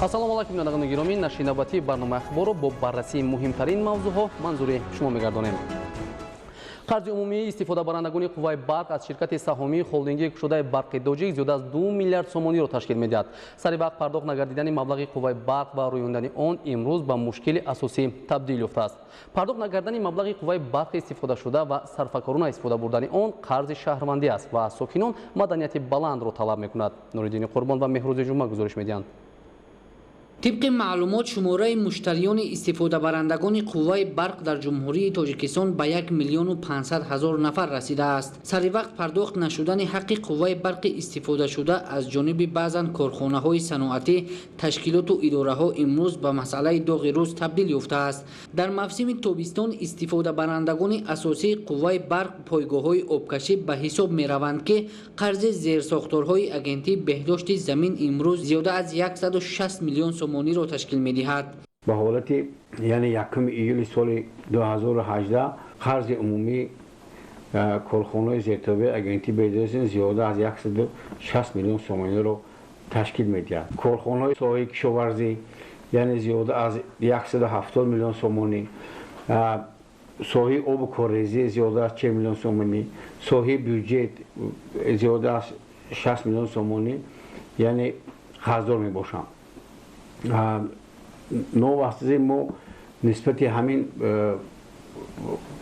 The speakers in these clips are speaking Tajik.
Ассалому алайкум, бинандагони гиромӣ. Нашри навбатии барномаи Ахборро бо баррасии муҳимтарин мавзӯъҳо манзури шумо мегардонем. Қарзи умумии истифодабарандагони қувваи барқ аз ширкати саҳомии холдингии кушодаи Барқи Тоҷик зиёда аз 2 миллиард сомониро ташкил медиҳад. Сари вақт пардохт нагардидани маблағи қувваи барқ ва рӯёндани он имрӯз ба мушкили асосӣ табдил ёфтааст. Пардохт накардани маблағи қувваи барқи истифодашуда ва сарфакорона истифода бурдани он қарзи шаҳрвандӣ аст ва аз сокинон маданияти баландро талаб мекунад. Нуриддини Қурбон ва Меҳрӯзи Ҷумъа гузориш медиҳанд. Тибқи маълумот, шумораи муштариёни истифодабарандагони қувваи барқ дар Ҷумҳурии Тоҷикистон ба 1 500 000 нафар расидааст. Сари вақт пардохт нашудани ҳаққи қувваи барқи истифодашуда аз ҷониби баъзан корхонаҳои саноатӣ, ташкилоту идораҳо имрӯз ба масъалаи доғи рӯз табдил ёфтааст. Дар мавсими тобистон истифодабарандагони асосии қувваи барқ пойгоҳҳои обкашӣ ба ҳисоб мераванд, ки қарзи зерсохторҳои Агентии беҳдошти замин имрӯз зиёда аз 160 миллион сомониро ташкил медиҳад. Ба ҳолати, яъне 1 июли соли 2018, қарзи умумии корхонаҳои зертобеи Агентии беҳдошти зиёда аз 160 миллион сомониро ташкил медиҳад. Корхонаҳои соҳаи кишоварзӣ, яъне зиёда аз 170 миллион сомонӣ, соҳаи обу корезӣ зиёда аз 40 миллион сомонӣ, соҳаи бюҷет зиёда аз 60 миллион сомонӣ, яъне қарздор мебошанд. Новобаста, мо нисбати ҳамин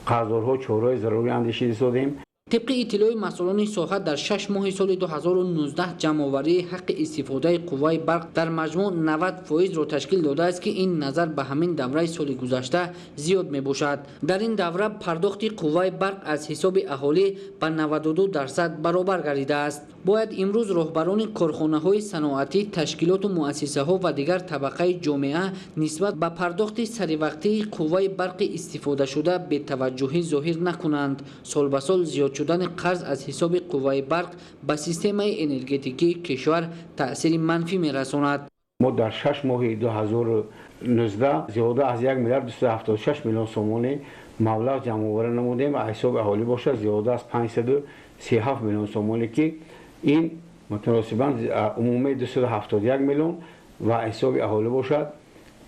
қарздорҳо чораҳои зарурӣ андешида истодем. Тибқи иттилои масъулони соҳа, дар 6 моҳи соли 2019 ҷамъоварии ҳаққи истифодаи қувваи барқ дар маҷмӯъ 90 фоизро ташкил додааст, ки ин назар ба ҳамин давраи соли гузашта зиёд мебошад. Дар ин давра пардохти қувваи барқ аз ҳисоби аҳолӣ ба 92% баробар гардидааст. Бояд имрӯз роҳбарони корхонаҳои саноатӣ, ташкилоту муассисаҳо ва дигар табақаи ҷомеа нисбат ба пардохти саривақтии қувваи барқи истифодашуда бетаваҷҷӯҳӣ зоҳир накунанд. Сол ба сол зиёд шудани қарз аз ҳисоби қувваи барқ ба системаи энергетикии кишвар таъсири манфӣ мерасонад. Мо дар 6 моҳи 2019 зиёда аз 1 миллиард 276 миллион сомонӣ маблағ ҷамъоварӣ намудем. Аз ҳисоби аҳолӣ бошад, зиёда аз 537 миллион сомонӣ, ки ин мутаносибан умумии 271 миллион ва ҳисоби аҳолӣ бошад,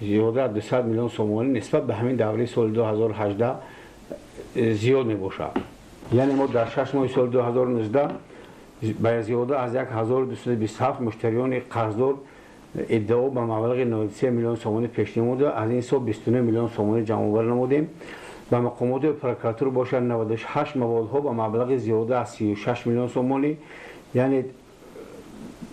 зиёда аз 200 миллион сомонӣ нисбат ба ҳамин давраи соли 2018 зиёд мебошад. Яъне мо дар 6 моҳи соли 2019 ба зиёда аз 1227 муштариёни қарздор иддао ба маблағи 93 миллион сомонӣ пешниҳод намуда, аз ин ҳисоб 29 миллион сомонӣ ҷамъоварӣ намудем. Ба мақомоти прокуратура бошад, 98 маводҳо ба маблағи зиёда аз 36 миллион сомонӣ, яъне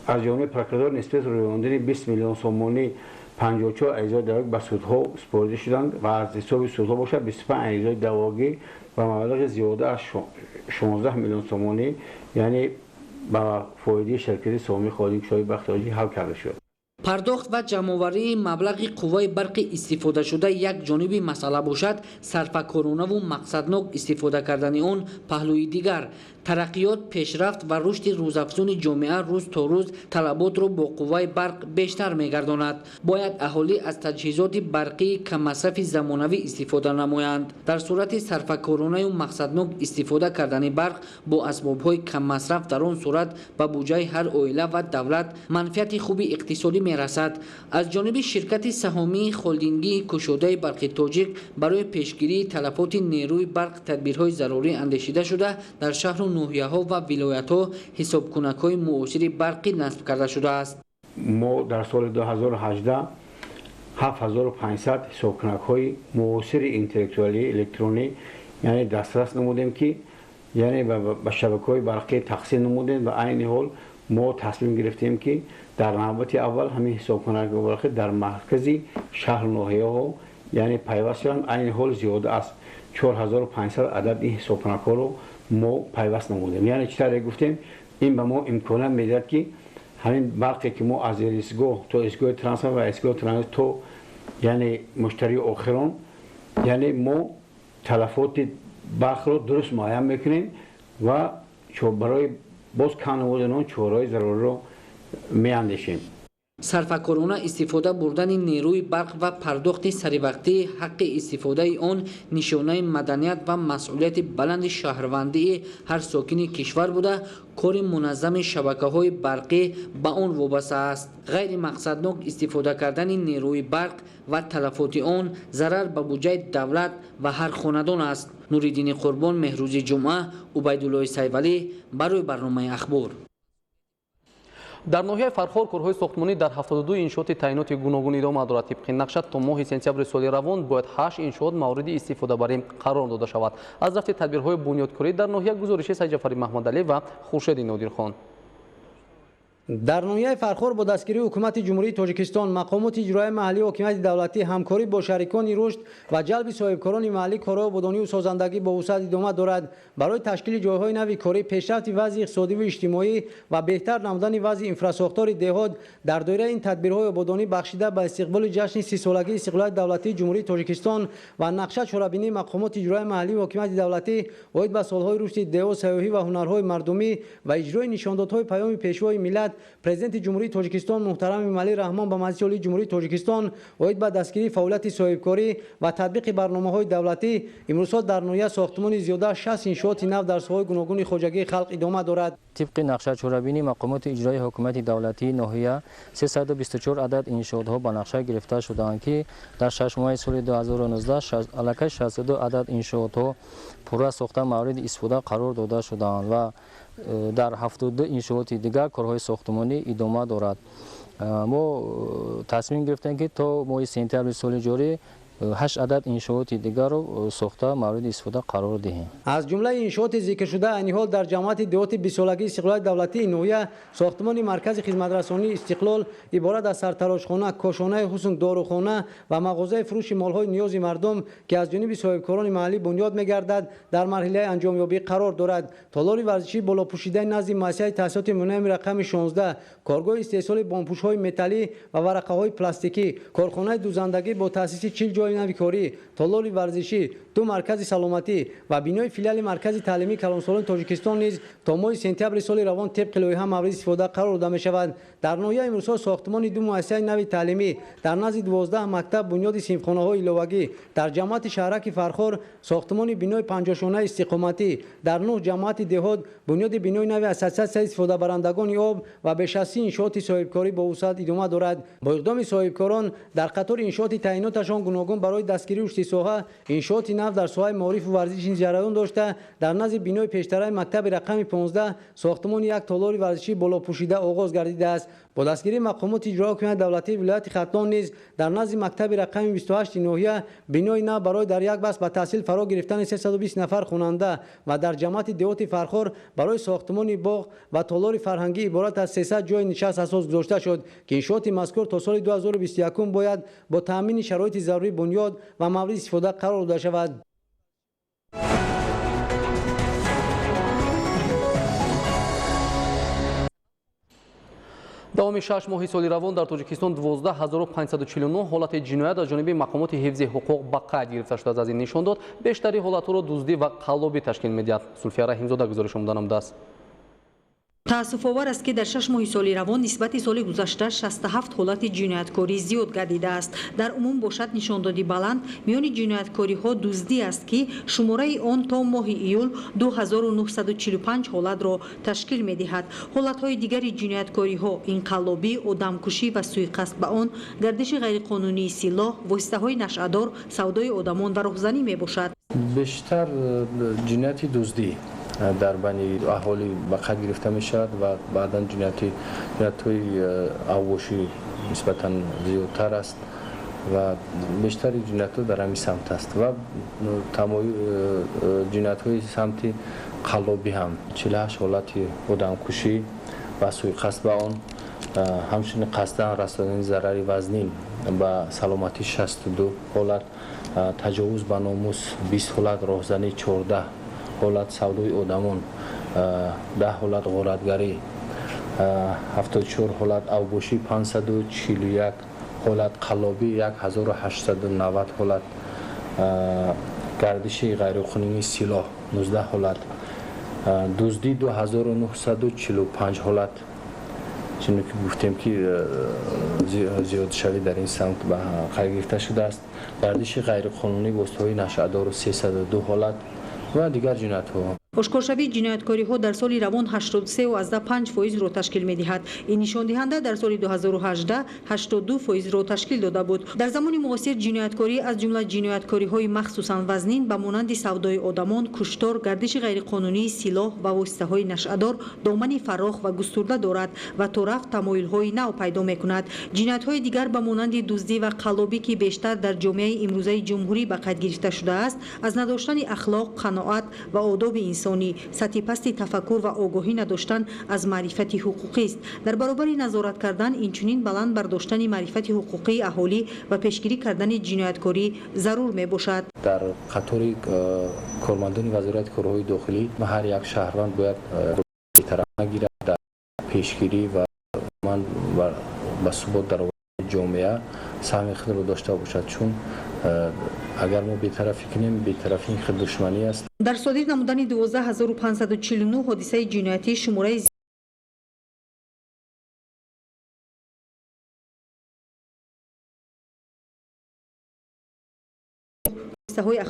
аз ҷониби прокуратура нисбати рӯёндани 20 миллион сомонӣ 54 аризаи даъвогӣ ба судҳо супорида шуданд ва аз ҳисоби судҳо бошад, 25 аризаи даъвогӣ ба маблағи зиёда аз 16 миллион сомонӣ, яъне ба фоидаи ширкати саҳомии холдинги кушодаи Барқи Тоҷик ҳал карда шуд. Пардохт ва ҷамъоварии маблағи қувваи барқи истифодашуда як ҷониби масъала бошад, сарфакоронаву мақсаднок истифода кардани он паҳлӯи дигар. Тараққиёт, пешрафт ва рушди рӯзафзуни ҷомеа рӯз то рӯз талаботро бо қувваи барқ бештар мегардонад. Бояд аҳолӣ аз таҷҳизоти барқии каммасрафи замонавӣ истифода намоянд. Дар сурати сарфакоронаю мақсаднок истифода кардани барқ бо асбобҳои каммасраф, дар он сурат ба буҷаи ҳар оила ва давлат манфиати хуби иқтисодӣ мерасад. Аз ҷониби ширкати саҳомии холдингии кушодаи Барқи Тоҷик барои пешгирии талафоти нерӯи барқ тадбирҳои зарурӣ андешида шуда, дар шаҳру ноҳияҳо ва вилоятҳо ҳисобкунакҳои муосири барқӣ насб карда шудааст. Мо дар соли 2018 7500 ҳисобкунакҳои муосири интеллектуалии электронӣ, яъне дастрас намудем, ки яъне ба шабакаҳои барқӣ тақсим намудем ва айни ҳол мо тасмим гирифтем, ки дар навбати аввал ҳамин ҳисобкунакҳои барқӣ дар маркази шаҳру ноҳияҳо, яъне пайваст шаванд. Айни ҳол зиёда аз 4500 адад ин ҳисобкунакҳоро мо пайваст намудем. Яъне чӣ тавре гуфтем, ин ба мо имконият медиҳад, ки ҳамин барқе, ки мо аз истгоҳ то истгоҳи транспорт ва истгоҳи транспорт то, яъне муштарии охирон, яъне мо талафоти барқро дуруст муайян мекунем ва барои боз кам намудани он чораҳои заруриро меандешем. Сарфакорона истифода бурдани нерӯи барқ ва пардохти саривақтии ҳаққи истифодаи он нишонаи маданият ва масъулияти баланди шаҳрвандии ҳар сокини кишвар буда, кори муназзами шабакаҳои барқӣ ба он вобаста аст. Ғайримақсаднок истифода кардани нерӯи барқ ва талафоти он зарар ба буҷаи давлат ва ҳар хонадон аст. Нуриддини Қурбон, Меҳрӯзи Ҷумъа, Убайдуллои Сайвалӣ барои барномаи Ахбор. Дар ноҳияи Фархор корҳои сохтмонӣ дар 72 иншооти таъиноти гуногун идома дорад. Тибқи нақша то моҳи сентябри соли равон бояд 8 иншоот мавриди истифодабарӣ қарор дода шавад. Аз рафти тадбирҳои бунёдкорӣ дар ноҳия гузориши Сайҷафари Маҳмадалӣ ва Хуршеди Нодирхон. Дар ноҳияи Фархор бо дастгирии ҳукумати Ҷумҳурии Тоҷикистон, мақомоти иҷроияи маҳаллии ҳокимияти давлатӣ, ҳамкорӣ бо шарикони рушд ва ҷалби соҳибкорони маҳаллӣ корҳои ободониву созандагӣ бо вусъат идома дорад. Барои ташкили ҷойҳои нави корӣ, пешрафти вазъи иқтисодиву иҷтимоӣ ва беҳтар намудани вазъи инфрасохтори деҳот дар доираи ин тадбирҳои ободонӣ бахшида ба истиқболи ҷашни 30-солагии истиқлолияти давлатии Ҷумҳурии Тоҷикистон ва нақша чорабинии мақомоти иҷроияи маҳаллии ҳокимияти давлатӣ оид ба солҳои рушди деҳот, сайёҳӣ ва ҳунарҳои мардумӣ ва иҷрои нишондодҳои паёми Пешвои миллат, Президенти Ҷумҳурии Тоҷикистон муҳтарам Эмомалӣ Раҳмон ба Маҷлиси Олии Ҷумҳурии Тоҷикистон оид ба дастгирии фаъолияти соҳибкорӣ ва татбиқи барномаҳои давлатӣ, имрӯзҳо дар ноҳия сохтмони зиёда аз 60 иншооти нав дар соҳаҳои гуногуни хоҷагии халқ идома дорад. Тибқи нақша чорабинии мақомоти иҷроии ҳукумати давлатии ноҳия 324 адад иншоотҳо ба нақша гирифта шудаанд, ки дар 6 моҳи соли 2019 аллакай 62 адад иншоотҳо пурра сохта мавриди истифода қарор дода шудаанд ва дар 72 иншооти дигар корҳои сохтмонӣ идома дорад. Мо тасмим гирифтем, ки то моҳи сентябри соли ҷорӣ 8 адад иншооти дигарро сохта мавриди истифода қарор диҳем. Аз ҷумлаи иншооти зикршуда айни ҳол дар ҷамоати деҳоти 20-солагии истиқлолияти давлатии ноҳия сохтмони маркази хизматрасонии Истиқлол иборат аз сартарошхона, кошонаи ҳусн, дорухона ва мағозаи фурӯши молҳои ниёзи мардум, ки аз ҷониби соҳибкорони маҳаллӣ бунёд мегардад, дар марҳилаи анҷомёбӣ қарор дорад. Толори варзишӣ болопӯшидаи назди муассисаи таҳсилоти миёнаи рақами 16, коргоҳи истеҳсоли бомпӯшҳои металлӣ ва варақаҳои пластикӣ, корхонаи дузандагӣ бо таъсиси 40 ҷои нави корӣ, толори варзишӣ, ду маркази саломатӣ ва бинои филиали маркази таълимии калонсолони Тоҷикистон низ то моҳи сентябри соли равон тибқи лоиҳа мавриди истифода қарор дода мешавад. Дар ноҳия имрӯзҳо сохтмони ду муассисаи нави таълимӣ дар назди 12 мактаб, бунёди синфхонаҳои иловагӣ, дар ҷамоати шаҳраки Фархор сохтмони бинои 50-шонаи истиқоматӣ, дар 9 ҷамоати деҳот бунёди бинои нави ассотсиатсияи истифодабарандагони об ва беш аз 30 иншооти соҳибкорӣ бо вусъат идома дорад. Бо иқдоми соҳибкорон дар қатори иншооти таъиноташон гуногун барои дастгирии рушди соҳа иншооти нав дар соҳаи маорифу варзиш низ ҷараён дошта, дар назди бинои пештараи мактаби рақами 15 сохтмони як толори варзишӣ болопӯшида оғоз гардидааст. Бо дастгирии мақомоти иҷроияи ҳокимияти давлатии вилояти Хатлон низ дар назди мактаби рақами 28 ноҳия бинои нав барои дар як баст ба таҳсил фаро гирифтани 320 нафар хонанда ва дар ҷамоати деҳоти Фархор барои сохтмони боғ ва толори фарҳангӣ иборат аз 300 ҷои нишаст асос гузошта шуд, ки иншооти мазкур то соли 2021 бояд бо таъмини шароити зарурӣ бунёд ва мавриди истифода қарор дода шавад. Давоми 6 моҳи соли равон дар Тоҷикистон 12549 ҳолати ҷиноят аз ҷониби мақомоти ҳифзи ҳуқуқ ба қайд гирифта шудааст. Аз ин нишон дод, бештари ҳолатҳоро дуздӣ ва қаллобӣ ташкил медиҳад. Сулфия Раҳимзода гузориш омода намудааст. Таассуфовар аст, ки дар 6 моҳи соли равон нисбати соли гузашта 67 ҳолати ҷинояткорӣ зиёд гардидааст. Дар умум бошад, нишондоди баланд миёни ҷинояткориҳо дуздӣ аст, ки шумораи он то моҳи июл 2945 ҳолатро ташкил медиҳад. Ҳолатҳои дигари ҷинояткориҳо ин қаллобӣ, одамкушӣ ва суиқасд ба он, гардиши ғайриқонунии силоҳ, воситаҳои нашъадор, савдои одамон ва роҳзанӣ мебошад. Бештар ҷинояти дуздӣ дар байни аҳолӣ ба қайд гирифта мешавад ва баъдан ҷиноятҳои авбошӣ нисбатан зиёдтар аст ва бештари ҷиноятҳо дар ҳамин самт аст ва ҷиноятҳои самти қаллобӣ ҳам 48 ҳолати одамкушӣ ва суиқасд ба он, ҳамчунин қасдан расонидани зарари вазнин ба саломатӣ 62 ҳолат, таҷовуз ба номус 20 ҳолат, роҳзанӣ 14 ҳолат, савдои одамон 10 ҳолат, ғоратгарӣ 74 ҳолат, авбошӣ 541 ҳолат, қаллобӣ 1890 ҳолат, гардиши ғайриқонунии силоҳ 19 ҳолат, дуздӣ 2945 ҳолат, Чуне ки гуфтем, ки зиёдшавӣ дар ин самт ба қайд гирифта шудааст. Гардиши ғайриқонунии воситаҳои нашъадору 302 ҳолат ва дигар ҷиноятҳо. Ошкоршавии ҷинояткориҳо дар соли равон 83,5 фоизро ташкил медиҳад. Ин нишондиҳанда дар соли 2018 82 фоизро ташкил дода буд. Дар замони муосир ҷинояткорӣ, аз ҷумла ҷинояткориҳои махсусан вазнин ба монанди савдои одамон, куштор, гардиши ғайриқонунии силоҳ ва воситаҳои нашъадор, домани фарох ва густурда дорад ва то рафт тамоюлҳои нав пайдо мекунад. Ҷиноятҳои дигар ба монанди дуздӣ ва қаллобӣ, ки бештар дар ҷомеаи имрӯзаи ҷумҳурӣ ба қайд гирифта шудааст, аз надоштани ахлоқ, қаноат ва одоби инсонӣ, сатҳи пасти тафаккур ва огоҳӣ надоштан аз маърифати ҳуқуқист. Дар баробари назорат кардан, инчунин баланд бардоштани маърифати ҳуқуқии аҳолӣ ва пешгирӣ кардани ҷинояткорӣ зарур мебошад. Дар қатори кормандони Вазорати корҳои дохилӣ ҳар як шаҳрванд бояд бетараф нагирад, дар пешгирӣ ва ман ба субот даровардани ҷомеа саҳми худро дошта бошад, чун агар мо бетарафӣ кунем, бетарафӣ худ душманӣ аст. Дар содир намудани 12 549 ҳодисаи ҷиноятӣ, шумораи ҳодисаҳои